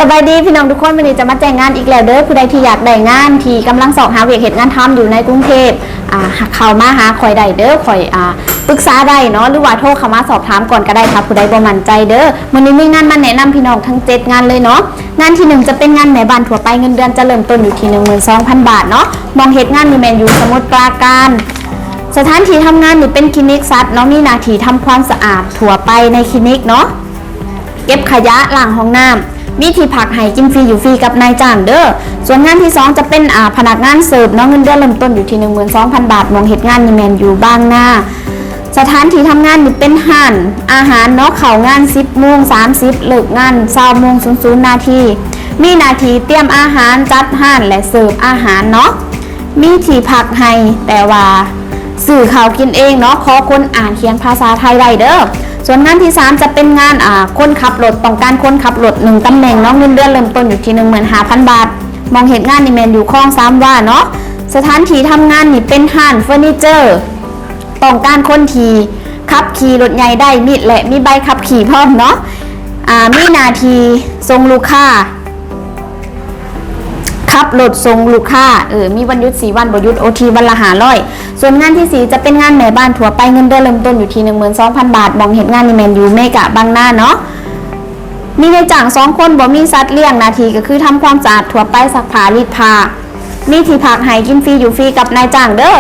ສະບາຍດີພີ່ນ້ອງທຸກຄົນ, ມື້ນີ້ຈະມາແຈ້ງງານອີກແລ້ວເດີ. ຜູ້ໃດທີ່ຢາກໄດ້ງານ ທີ່ກຳລັງຊອກຫາວຽກເຮັດງານທຳຢູ່ໃນກຸງເທບ ອ່າ ເຂົ້າມາຫາຂ້ອຍໄດ້ເດີ, ຂ້ອຍ ອ່າ ປຶກສາໄດ້ເນາະ ຫຼືວ່າໂທເຂົ້າມາສອບຖາມກ່ອນກໍໄດ້ ຖ້າຜູ້ໃດບໍ່ໝັ້ນໃຈເດີ. ມື້ນີ້ມີງານມາແນະນຳພີ່ນ້ອງທັງເຈັດງານເລີຍເນາະ. ງານທີໜຶ່ງຈະເປັນງານແມ່ບ້ານທົ່ວໄປ, ເງິນເດືອນຈະເລີ່ມຕົ້ນຢູ່ທີ່ໜຶ່ງໝື່ນສອງພັນບາດເນາະ. ໝ່ອງເຮັດງານນີ້ແມ່ນຢູ່ສະໝຸດປາການ. ສະຖານທີ່ທຳງານນີ້ເປັນຄລີນິກສັດເນາະ, ມີໜ້າທີ່ທຳຄວາມສະອາດທົ່ວໄປໃນຄລີນິກເນາະ. ເກັບຂະຫຍະ, ລ້າງຫ້ອງນ້ຳ, ມີທີ່ພັກໃຫ້ກິນຟຣີຢູ່ຟຣີກັບນາຍຈ້າງເດີ. ສ່ວນງານທີສອງຈະເປັນ ອ່າ ພະນັກງານເສີບເນາະ, ເງິນເດືອນເລີ່ມຕົ້ນຢູ່ທີ່ໜຶ່ງໝື່ນສອງພັນບາດ, ໝ່ອງເຮັດງານນີ້ແມ່ນຢູ່ບາງນາ. ສະຖານທີ່ທຳງານນີ້ເປັນຮ້ານອາຫານເນາະ, ເຂົ້າງານສິບໂມງສາມສິບ ເລີກງານຊາວໂມງສູນນາທີ. ມີໜ້າທີ່ຕຽມອາຫານ, ຈັດຮ້ານ ແລະ ເສີບອາຫານເນາະ. ມີທີ່ພັກໃຫ້, ແຕ່ວ່າຊື້ເຂົ້າກິນເອງເນາະ, ຂໍຄົນອ່ານຂຽນພາສາໄທໄດ້ເດີ. ສ່ວນງານທີສາມຈະເປັນງານ ອ່າ ຄົນຂັບລົດ, ຕ້ອງການຄົນຂັບລົດໜຶ່ງຕຳແໜ່ງເນາະ, ເງິນເດືອນເລີ່ມຕົ້ນຢູ່ທີ່ໜຶ່ງໝື່ນຫ້າພັນບາດ. ໝ່ອງເຮັດງານນີ້ແມ່ນຢູ່ຄອງສາມວາເນາະ. ສະຖານທີ່ທຳງານນີ້ເປັນຮ້ານເຟີນີເຈີ, ຕ້ອງການຄົນທີ່ຂັບຂີ່ລົດໃຫຍ່ໄດ້ມິດ ແລະ ມີໃບຂັບຂີ່ພ້ອມເນາະ. ອ່າ ມີໜ້າທີ່ສົ່ງລູກຄ້າ, ຂັບລົດສົ່ງລູກຄ້າ, ເອີ ມີວັນຢຸດສີ່ວັນ, ບໍ່ຢຸດໂອທີວັນລະຫ້າຮ້ອຍ. ສ່ວນງານທີສີ່ຈະເປັນງານແມ່ບ້ານທົ່ວໄປ, ເງິນເດືອນເລີ່ມຕົ້ນຢູ່ທີ່ໜຶ່ງໝື່ນສອງພັນບາດ, ໝ່ອງເຮັດງານນີ້ແມ່ນຢູ່ເມກະບາງນາເນາະ. ມີນາຍຈ້າງສອງຄົນ, ບໍ່ມີສັດລ້ຽງ, ໜ້າທີ່ກໍຄືທຳຄວາມສະອາດທົ່ວໄປ, ຊັກຜ້າ, ລີດຜ້າ. ມີທີ່ພັກໃຫ້ກິນຟຣີຢູ່ຟຣີກັບນາຍຈ້າງເດີ.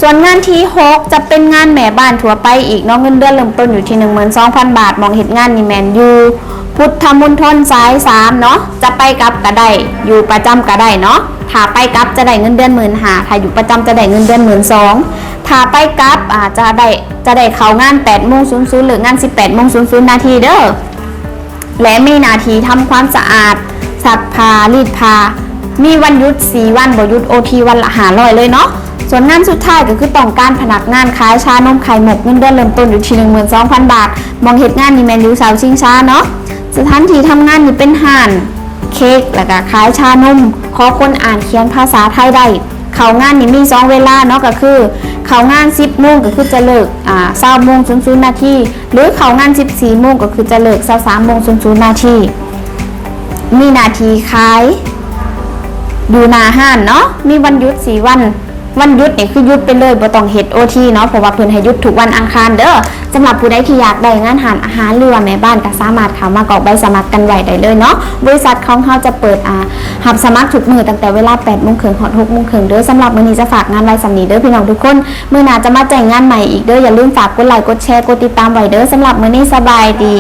ສ່ວນງານທີຫົກຈະເປັນງານແມ່ບ້ານທົ່ວໄປອີກເນາະ, ເງິນເດືອນເລີ່ມຕົ້ນຢູ່ທີ່ໜຶ່ງໝື່ນສອງພັນບາດ, ໝ່ອງເຮັດງານນີ້ແມ່ນຢູ່ພຸດທະມົນທົນສາຍສາມເນາະ, ຈະໄປກັບກໍໄດ້, ຢູ່ປະຈຳກໍໄດ້ເນາະ. ຖ້າໄປກັບຈະໄດ້ເງິນເດືອນໝື່ນຫ້າ, ຖ້າຢູ່ປະຈຳຈະໄດ້ເງິນເດືອນໝື່ນສອງ. ຖ້າໄປກັບ ອາ ຈະໄດ້ ຈະໄດ້ເຂົ້າງານແປດໂມງສູນ ເລີກງານສິບແປດໂມງສູນນາທີເດີ. ແລະ ມີໜ້າທີ່ທຳຄວາມສະອາດ, ຊັກຜ້າ, ລີດຜ້າ. ມີວັນຢຸດສີ່ວັນ, ບໍ່ຢຸດໂອທີວັນລະຫ້າຮ້ອຍເລີຍເນາະ. ສ່ວນງານສຸດທ້າຍກໍຄືຕ້ອງການພະນັກງານຂາຍຊານົມໄຂ່ມຸກ, ເງິນເດືອນເລີ່ມຕົ້ນຢູ່ທີ່ໜຶ່ງໝື່ນສອງພັນບາດ, ໝ່ອງເຮັດງານນີ້ແມ່ນຢູ່ເສົາຊິງຊາເນາະ. ສະຖານທີ່ທຳງານນີ້ເປັນຮ້ານເຄັກ ແລ້ວກໍຂາຍຊານົມ, ຂໍຄົນອ່ານຂຽນພາສາໄທໄດ້. ເຂົ້າງານນີ້ມີສອງເວລາເນາະ, ກໍຄືເຂົ້າງານສິບໂມງ ກໍຄືຈະເລີກ ອາ ຊາວໂມງສູນນາທີ ຫຼື ເຂົ້າງານສິບສີ່ໂມງ ກໍຄືຈະເລີກຊາວສາມໂມງສູນນາທີ. ມີໜ້າທີ່ຂາຍຢູ່ໜ້າຮ້ານເນາະ, ມີວັນຢຸດສີ່ວັນ. ວັນຢຸດນີ້ຄືຢຸດໄປເລີຍ, ບໍ່ຕ້ອງເຮັດໂອທີເນາະ, ເພາະວ່າເພິ່ນໃຫ້ຢຸດທຸກວັນອັງຄານເດີ. ສຳລັບຜູ້ໃດທີ່ຢາກໄດ້ງານຮ້ານອາຫານ ຫຼືວ່າແມ່ບ້ານ ກໍສາມາດເຂົ້າມາກອກໃບສະໝັກກັນໄວ້ໄດ້ເລີຍເນາະ. ບໍລິສັດຂອງເຮົາຈະເປີດ ອາ ຮັບສະໝັກທຸກມື້ ຕັ້ງແຕ່ເວລາແປດໂມງເຄິ່ງ ຮອດຫົກໂມງເຄິ່ງເດີ. ສຳລັບມື້ນີ້ຈະຝາກງານໄວ້ສ່ຳນີ້ເດີພີ່ນ້ອງທຸກຄົນ, ມື້ໜ້າຈະມາແຈ້ງງານໃໝ່ອີກເດີ. ຢ່າລືມຝາກກົດໄລ ກົດແຊ ກົດຕິດຕາມໄວ້ເດີ. ສຳລັບມື້ນີ້ສະບາຍດີ.